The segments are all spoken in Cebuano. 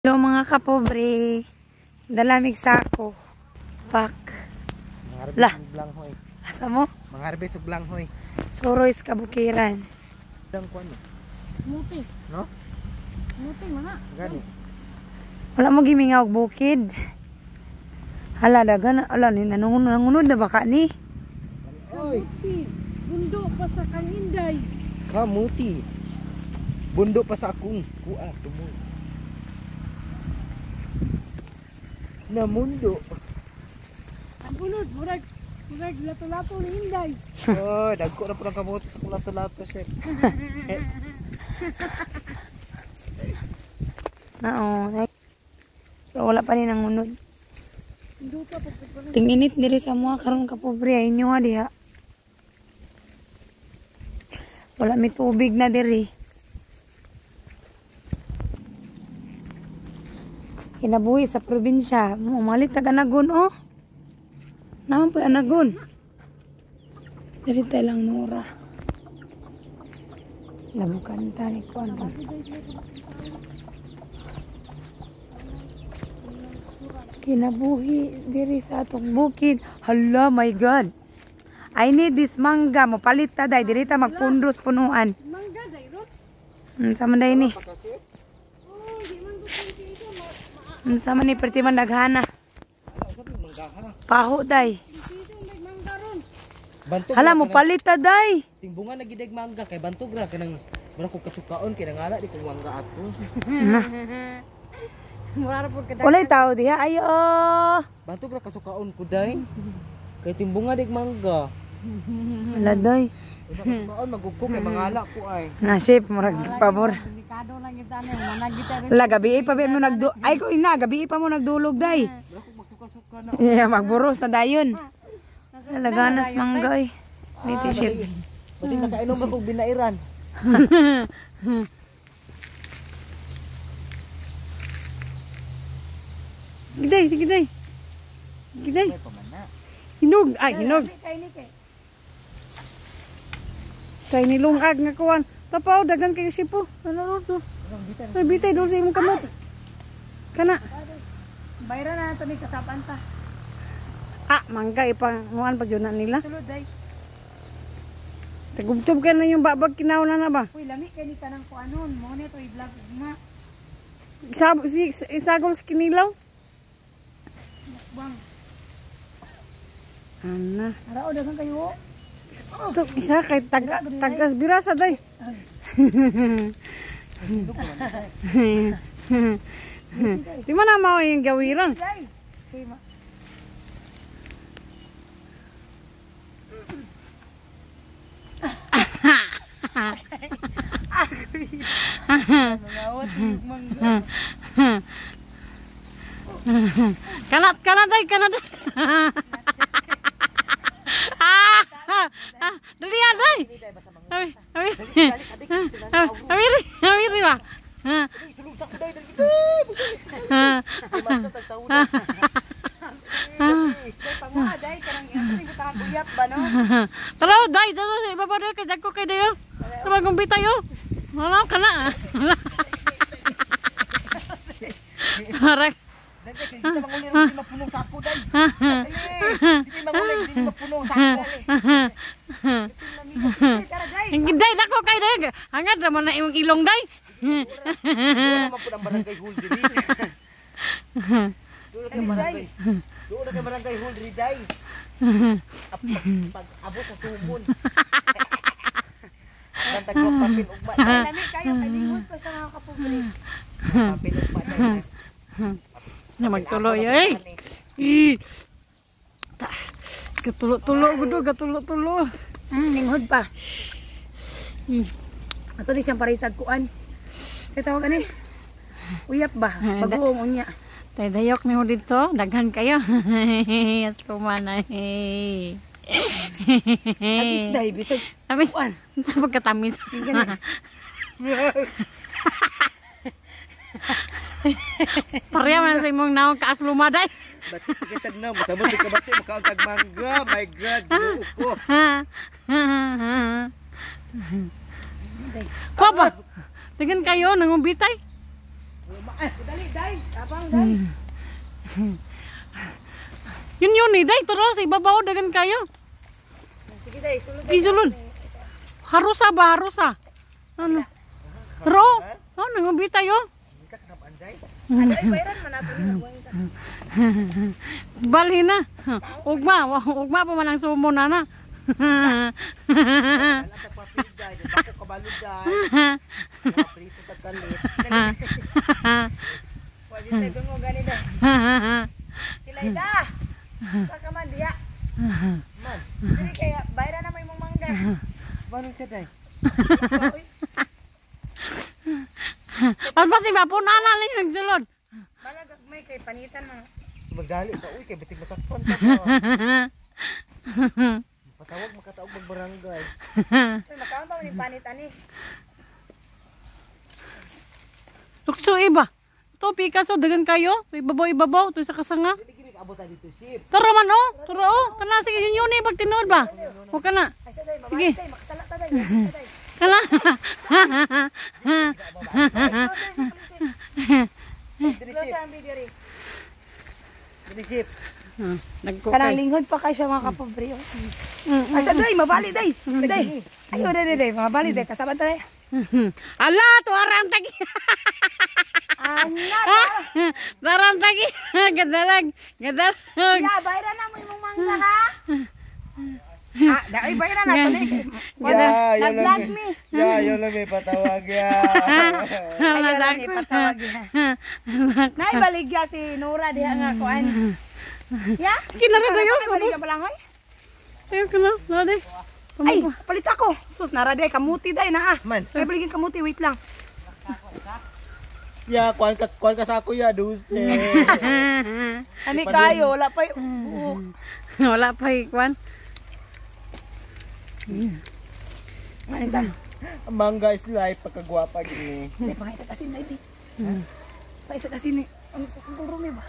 Hello mga kapobre. Dalamig sako. Pak. Lah. Blanghoy. Asa mo? Mga harvest og blanghoy. Suroy sa kabukiran. Dang kuan no? Muti. No? Muti mana. Gani. Wala mo gimingaw og bukid. Hala dagan, ala ni nanungunod nangunod na baka ni. Oy, Muti. Bundo pa sa kaninday. Kamuti. Bundo pa sa akong kuha tumoy. Namundo. Ang bunod, murag murag lato-lato ni Inday. Oh, dagko na po ng kamuti sa kong lato-lato, shit. Oo. Pero wala pa ni nangunod. Bundo pa pagpagpag. Tinginit diri sa mga karon kapobre ay inyo ha diha. Wala mi tubig na diri. Kinabuhi sa probinsya, umalit tag anagon oh. Naman po anagon. Diri tayo lang Nora. Labukan ta ni kuan. Kinabuhi diri sa atong bukid. Hala, my God. I need this mangga. Mopalit ta day diri ta magpundros punuan. Mangga day ro. Unsa man day ni? Oh, di man ko ito. Unsa man ni perti man daghana. Paho day. Ito may mangga ron. Bantog. Hala, mopalit ta day. Timbungan na gidag mangga kay bantog ra kanang mura kog kasukaon kay nangala di kong mangga ato. Na. Mura ra pud ka. Walay tao diha. Ayo. Bantog ra kasukaon ko day. Kay timbungan dig mangga. Hala day. Usa kasukaon magugko kay mangala ko ay. Na shape murag pabor. Delikado lang kita ni managita rin. La gabi pa ba mo nagdu ay ko ina gabi pa mo nagdulog day. Mura kog magsuka-suka na. Yeah, magburos na dayon. Laganas mangga oy. May t-shirt. Pati nakainom ra kog binairan. Sige day, sige day. Sige day. May pamana. Hinog, ay hinog. Kay nilungag nga kuan. Tapaw daghan kayo sipo. Ano ro to? Ay bitay dol sa imong kamot. Kana. Bayra na nato ni kasapan ta. Ah, mangga ipanguan pa jud na nila. Sulod day. Tagubtob ka na yung babag kinaw na na ba? Uy, lami kay ni kanang kuanon. Mo ni to i-vlog nga. Sab si isagol sa kinilaw. Mukbang. Ana. Arao daghan kayo. Ito, isa kay tag tagas birasa day. Di man na mao yung gawiran. Day. Kay ma. Kanat kanat day, kanat. Ah, ah, dali ah, day. Abi, abi. Abi, abi, ba? Sulog sa kuday dali. Ay mangga tagtawo na. Panguha day kanang ato ni butang uyap ba no? Tara, day, tara, sa ibaba day, kay dagko kay dayo. Sa bagong bitayo. Wala ka na. Aray. Dali kay kita manguli ra di mapunong sako day. Dili, di manguli di mapunong sako. Tara day. Day, dako kay day. Hangad ra man na imong ilong day. Wala man pud ang barangay hall diri. Doon na kay barangay. Doon na kay barangay hall diri day. Pag abot sa sumon. Kantag ko papel ugma day. Lami kayo kay lingon pa siya mga kapobre. Papel ugma day. Na magtuloy ay. Ih. Ta. Gatulo-tulo gudo, gatulo-tulo. Linghod pa. Ato ni siyang parisag kuan. Sa tawag ani? Uyap ba? Bagoong unya. Tay dayok nimo dito, daghan kayo. Yes, kumana. Abis day bisag Tamis. kuan. Sa pagkatamis. Gani. Pareha man sa imong naong kaaslumaday. Ba't kitag na, matamo di kabati, makaon tag mangga, my God, ginoo ko. Kuha ba? Daghan kayo, nangumbitay. Dali, day. Tabang, day. Yun yun eh, day. Turo sa ibabaw, dagan kayo. Sige, day. Sulod. Isulod. Harusa ba? Harusa. Ano? Ro? Oh, nangabita yo. Ay, bayran man ato ni. Balhin na. Ugma, ugma pa man ang sumo na na. Wala ta papel day, bako kabalo day. Prito ta kalit. Pwede sa dungo gani day. Silayda. Saka man diya. Man, Dili kaya bayran na may mong mangga. manong siya day? Uy, Palpas iba po na na lang yung sulod. balag may kay panitan man. Magdali ka uy kay bitig masakpan ta ba. Patawag makataog mag barangay. Uy, makaon pa man ni panitan ni. Tukso iba. Ito, Picasso, dagan kayo. Ibabaw, ibabaw. Ito sa kasanga. Dili gini kaabot ta dito ship. Tara man, oh. Tara, oh. Tara, sige, yun yun eh. Pag tinuod ba? Huwag ka na. Ay sa day, Sige. mabalik day, makasala ta day. Makasala day. Kala. Dili Close ship. ang video rin. Dili ship. Nagkukay. Kanang linghod pa kay siya mga kapobre. Ay sa day, mabali day. Day. Ayo day day day, mabali day kasabad day. Ala, tuwarang tagi. Ana. Tuwarang tagi. Gadalag. Gadalag. Ya, bayran na mo imong mangga ha. Ah, dai bayran na to ni. Ya, yun Nag-vlog lang. mi. Ya, yun lang may patawag ya. Ayaw lang ipatawag ya. Nay baligya si Nora diha nga kuan. Ya? Sige, nara tayo. Ay, baligya pa lang hoy. Ayun ka na. Nara day. Ay, palit ako. Sus, nara day kamuti day na ah. Man. Ay, baligyan kamuti, wait lang. Ya, kuan ka sa ako ya, duse. Ami kayo, wala pa buhok. Wala pa ikwan. Ano ta? Mangga is life pagkagwapa gini. Hindi, pangaisa kasi na ibi. Paisa kasi ni. Ang rumi ba?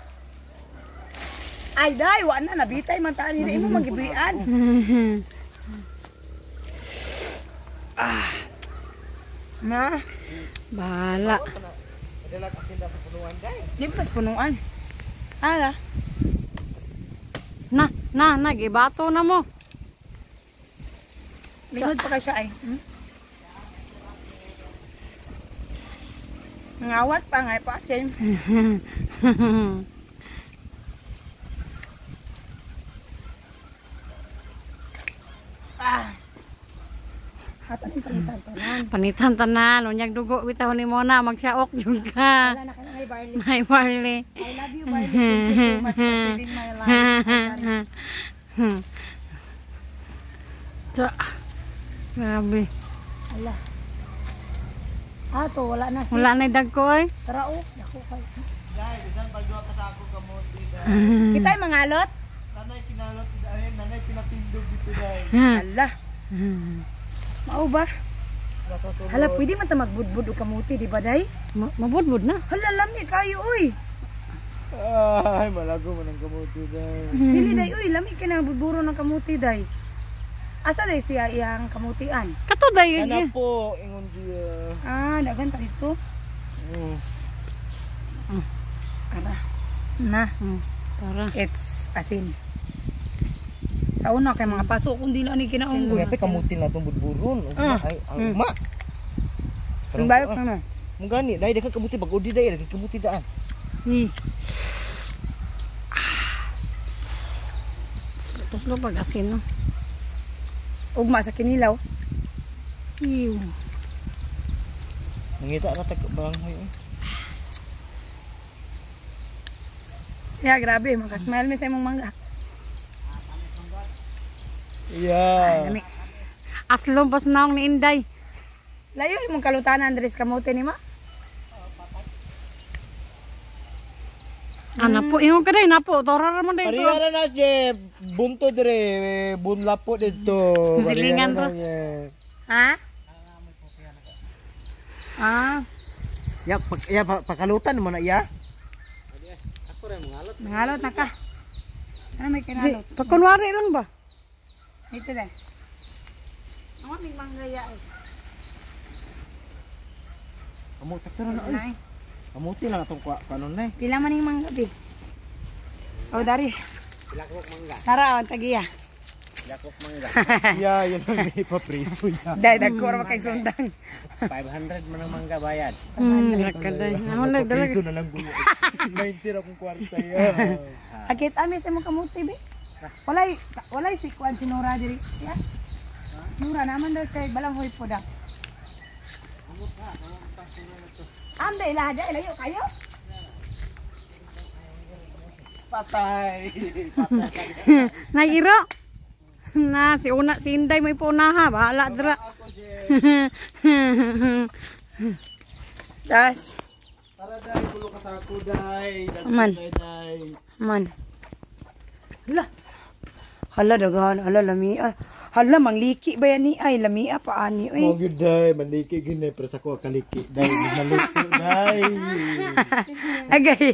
Ay, day, wala na, nabitay man taan nila imo magibuyan. Ah. Na, Bahala. Dala ka sinda sa punuan day. di pas punuan. Ara. Na, na, na. Gibato na mo. Lingkod pa ka siya ay. Hmm? Ngawat pa nga pa asin. Ah. Hatan yung panitan tanan. Panitan tanan. Unyag dugo bitaw ni Mona. Magsiaok jud ka. Wala na ka na ngay barley. May barley. I love you barley. Thank you so much for saving my life. Ay, sorry. So, grabe. Ala. Ah, to wala na. Si. Wala na dagko eh. Tara oh. Dako kay. Day, bisan pagduwa ka sa ako kamote day. Kita yung mga alot? Nanay kinalot day, nanay pinatindog dito day. Ala. Mao ba? Nasa sulod. Hala, pwede man ta magbudbud og kamuti, di ba day? Mabudbud na. Hala, lami kayo oy. Ay, malago man ang kamote day. Dili day oy, lami kay nang budburo ng kamuti day. Asa day siya iyang kamutian? Kato day. Kana po, ingon diya. Ah, daghan pa dito. Ara. Na, Tara. it's asin. Sa una kay mga paso kung dili ani kinaunggoy. Grabe kamuti na itong budburon. Ugma, ay, ang ugma. Ang bayot na no. Mung gani, dai daghan kamuti bag-odi dai, daghan kamuti daan. Ni. Tuslo pag asin no. Ugma sa kinilaw. Ew. Mangita ra tag barangay. Eh. Ya, grabe, makasmile mi sa imong mangga. Yeah. Lami. Aslom pas naong ni Inday. Layo imong kalutanan Andres kamote ni ma. Ah, napo ingon ka day napo tora ra man day to. Pareha ra na Jeff. Bunto dire, bunlapo didto. Silingan Pareha ra. na, Jeff. Ha? Ah, Ya, pag, ya pakalutan mo na iya. nangalot na ka. Ano may kinalot? Pagkunwari lang ba? Ito din. Ang aming manggaya eh. Amo takto na oy. Nay. Kamuti lang atong kuha kanon na eh. Pila man ning mangga bi? Oh, dari. Tara, ang tagiya. Lakok mangga. Yeah, yun ang may papriso ya. Dai, dagko ra kay sundang. 500 man ang mangga bayad. Nakaday. Ako nagdala. Papriso na lang gulo. 90 ra akong kwarta ya. Akit ami sa imong kamuti bi. Walay walay si kuan si Nora diri. Ya. Nora naman daw kay balanghoy po da. Ambe ilaha dai layo kayo. Patay. Nairo. Na si una si Inday may punaha, bahala dra. Tas Tara dai, kulo ka sa ako dai. Man. Dai dai. Man. Hala. Hala daghan, hala lami. Ah. Hala mangliki ba yan ni ay lami pa ani oy. Mo gyud dai, manliki gyud ni pero sa ko kaliki dai, maluto dai. Agay.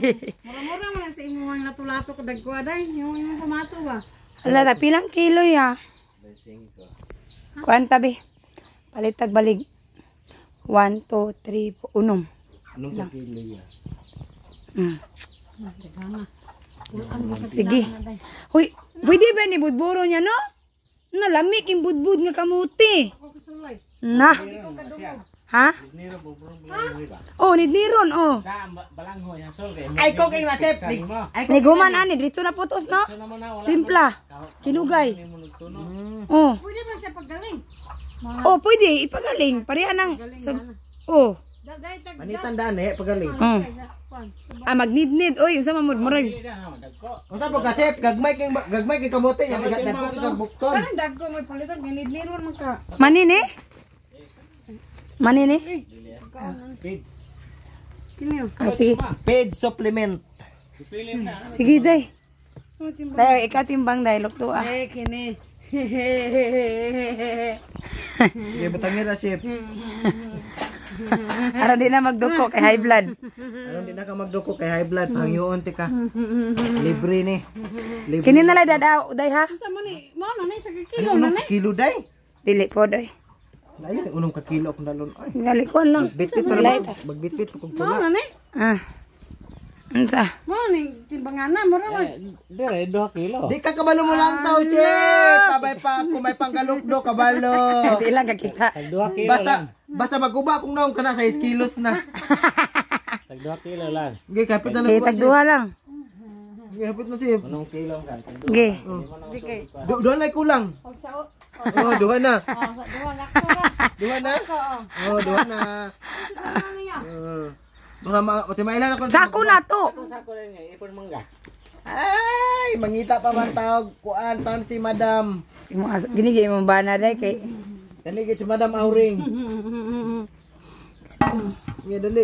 Mura-mura man sa imong lato-lato ko dagko day, yung imong pamato ba. Hala ta pilang kilo ya? Kuan tabi. Palitag balig. 1 2 3 4 unom. Anong ka kilo ya? Sige. Huy, pwede ba ni budburo niya no? Na lami king budbud nga kamuti. Na. Ha? Oh, nidniron oh. Balanghoy hasol kay. Ay ko kay natep. Ay ko. Niguman ani dito na putos no? Timpla. Kinugay. Oh. Pwede man siya paggaling. Oh, pwede ipagaling. Pareha nang sa, oh. Day tag Manitan daan eh pagaling. Oh. Ah, magnidnid oy, unsa man mo murag. Unsa po ka chef, gagmay kay kamote nya dagko kay kag bukton. Kanang dagko may palitan ginidniron man ka. Manini? Manini? Kini. Ah, sige. Paid supplement. Sige, day. Day, ikaw timbang day, lukto ah. Eh kini. Sige batangin ra chef. Aron di na magduko kay high blood. Aron di na ka magduko kay high blood, pangyoon ti ka. Libre ni. Libre. Kini na lang dadaw, day ha? Unsa man ni? Mao na ni sa kilo Ano na unong ni. kilo day? Dili po day. Layo ni unong ka kilo akong dalon. Ay. Galikuan lang. Bitbit para Light, ah. magbitbit pa kog Mao tula. na ni. Ah. Unsa? Mao ni timbangana mura man. Dire 2 kilo. Di ka kabalo mo lang tao, chef. Pabay pa ako may panggalukdo kabalo. Di lang kakita. Tag 2 kilo Basta lang. basta maguba akong naong kana 6 kilos na. Tag 2 kilo lang. Ge kapit na lang. Okay, tagduha lang. Ge kapit na chef. Unong kilo ka. Okay. Duha na kulang. Og sa Oh, duha na. oh sa duha na ko ra. Duha na. Oh, duha na. Oh. Baka matimailan ako. Sako na to. Sako rin nga ipon mangga. Ay, mangita pa man tawag kuan tan si Madam. Imo gini gi imong bana day kay Kani si Madam Auring. Nga dali.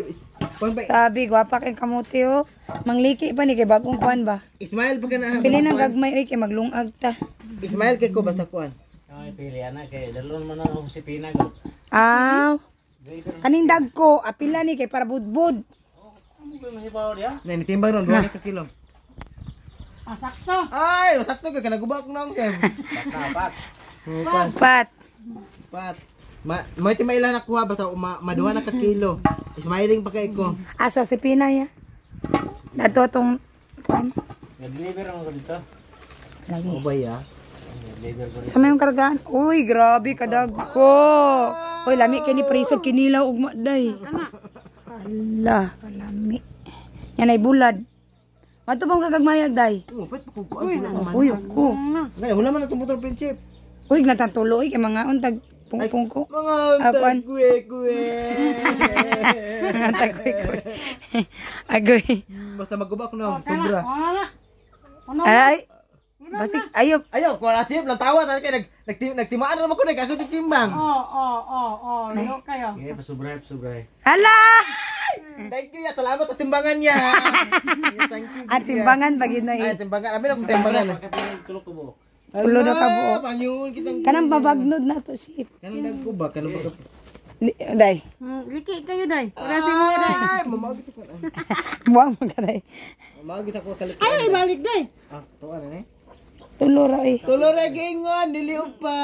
Kuan ba? sabi gwapa kay kamuti oh. Mangliki pa ni kay bagong kuan ba. Ismail pa kana. Pili nang gagmay oy kay maglungag ta. Ismail kay ko basta kuan. Ay pili ana kay dalon man ang Josepina ko. Aw. Kaning dagko apila ni kay para budbud. Amo ko mahibaw diya. Nay nitimbang ron duha na ka kilo. Ah sakto. Ay, sakto kay kanaguba akong naong chef. Kapat. Kuan. Pat. Pat. Ma may timailan nakuha basta maduha na ka kilo. Smiling pa kay ko. Aso si Pina ya. Dato tong kuan. Nag-deliver ako dito. Lagi. O ba ya? Nag-deliver ko Sa may kargaan. Uy, grabe kadagko. Uy, lami kini prisog kinilaw ugma day. Ala, kalami. Yan ay bulad. Mato pang kagagmayag day. Oh, pwet pa ko kuan ko sa man. Uy, ako. Ngani wala man atong motor friendship. Uy, natantulo oy kay mga untag pungpung ko. Mga Ah, kuan. kuwe kuwe. Mga tagkuy kuy. Agoy. Basta maguba ko na sobra. Wala na. Ay. Basig ayo. Ayaw, kuan chef lang tawa kay nag nagtimaan ra man ko nag ako timbang. Oh oh oh oh, lo kayo. Sige, pasubray, pasubray. Hala! Thank you ya, salamat sa timbangan niya. Yeah, thank you. Ang timbangan pag na Ay, timbangan. Abi na kong timbangan. Tulo ko buok. Tulo na ka buok. Pangyun kitang. Kanang babagnod na to si. Kanang dagko ba? Kanang ba? Day. Liki kayo day. Ora si mo day. Ay, mamao kita ko. Buang mo ka day. Mamao kita ko kalik. Ay ibalik day. Ah, tuwa na eh. Tulo ra oy. Tulo ra gingon, dili upa.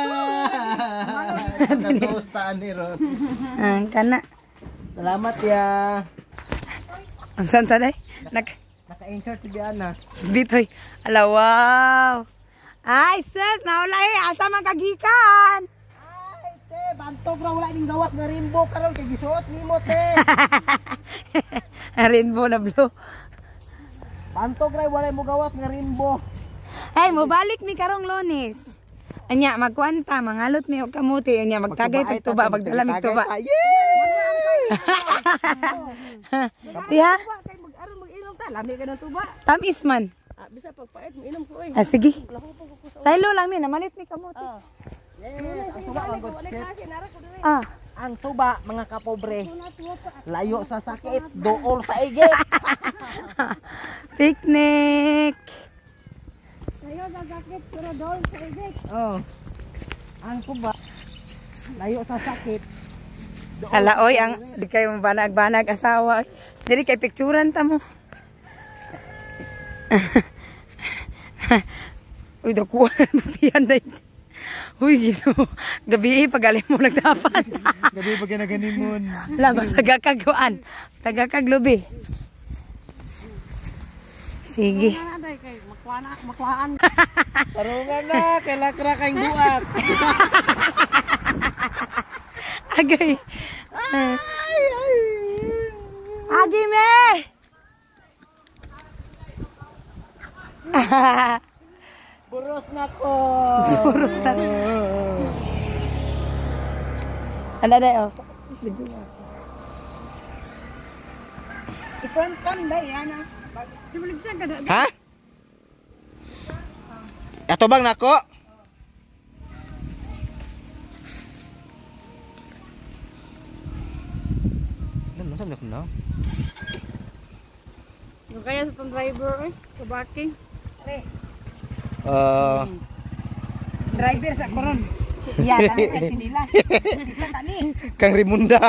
Katosta ni ron. Ah, kana. Salamat ya. Ang saan sa day? Naka-insert si Biana. Bitoy. Ala, wow. Ay, sis, naula eh. Asa man kagikan? Ay, te, bantog ra wala ning gawat nga rainbow karon kay gisuot nimo te. Rainbow na blue. Bantog ra wala mo gawat nga rainbow. Ay, mobalik mi karong Lunes. Anya, magkwanta, mangalot mi og kamuti. Anya, magtagay tag tuba, magdala mig tuba. Diha? Mag-inom ta, lami ka ng tuba. Tamis man. Bisa pagpait, inom ko oy. Ah, sige. Saylo lang mi, namalit mi kamuti. Yes, ang tuba ang good chef. Ah. Ang tuba mga kapobre. Layo sa sakit, dool sa igit. Picnic. Layo sa sakit, pero dool sa igit. Oh. Ang tuba layo sa sakit. Ala oy, ang di kayo banag-banag asawa. Dili kay picturean ta mo. Uy, dakuan butihan day. Uy, gino. Gabi pagaling mo nagdapat. Gabi pag ginaganimon. Labas tagakaguan. Tagakaglubi. Sige. Makuhaan. Tarungan na, kay lakra kay buak. Agay. Agi me. Buros na ko. Buros na. Ano na oh. I-front cam ba yan ah? Ha? Ato bang nako? Ano sa nako na? Yung kaya sa tong driver eh, kabaki. Driver sa koron. Iya, kami kay sinilas. Sisa kani. Kang Rimunda.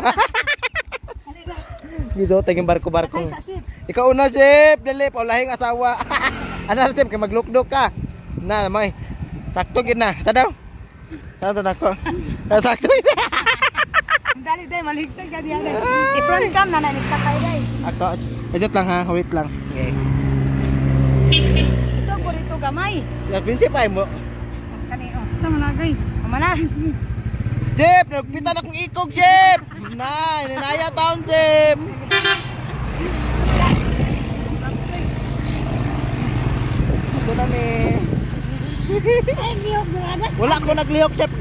Gizo taging barko-barko. Ay sa sip. Ikaw una, Sip. Dali, paulahing asawa. Ano, Sip? Kay maglukdok ka. Na, may. Sakto gid na. Sa daw. Sa daw nako. Sakto gid na. Dali day maligsan ka diya day. I-front cam na na nagtakay day. Ako, wait lang ha, wait lang. Okay. So ko rito gamay. Ya, prinsip ay mo. Kani oh. Sa managay. Amo na. Jeep, nagpitan akong ikog, Jeep. Na, ninaya taon, Jeep. Ako na mi. Wala ko naglihok, Jeep.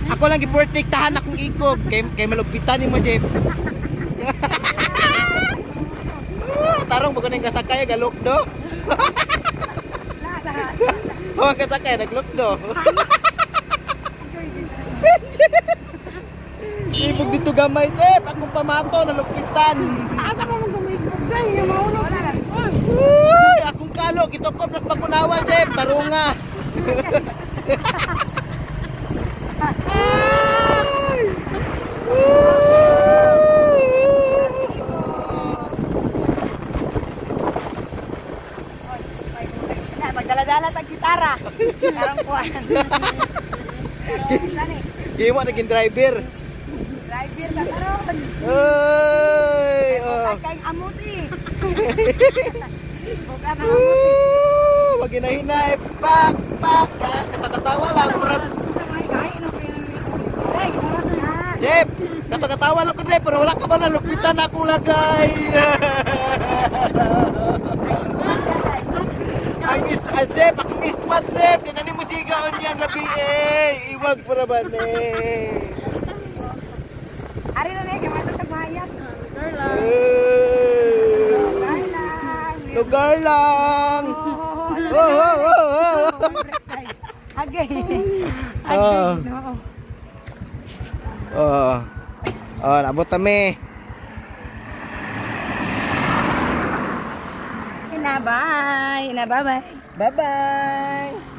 Ako lang gi-birthday tahan akong ikog kay kay malugpitan nimo, Jeep. Tarong bago ning kasakay galukdo. Oh, kasakay naglukdo. Ibog dito gamay, Jeep. Akong pamato nalugpitan. Asa pa mong gamay day nga maulog. Uy, akong kalo gitukob tas bakunawa, Jeep. Tarunga. Na magdala-dala tag gitara. Karang kuan. Gimo naging driver. Driver ka karon. Ay, oh. Ay kay amuti. Buka na amuti. Wag hinahinay. Pak, pak, pak. Katakatawa lang. Jeff, katakatawa lang ko dre, pero wala ka ba nalupitan akong lagay? Ang is, Jeff, akong ispat, Jeff. Yan ni musigaon niya gabi eh. Iwag para ba ni? Ari na kay matag mahayag. Lugar lang. Oh, oh, oh, oh. Agay. Oh. Agay. No. Oh. Oh, nabot kami. Ina bye. Ina bye bye. Bye-bye.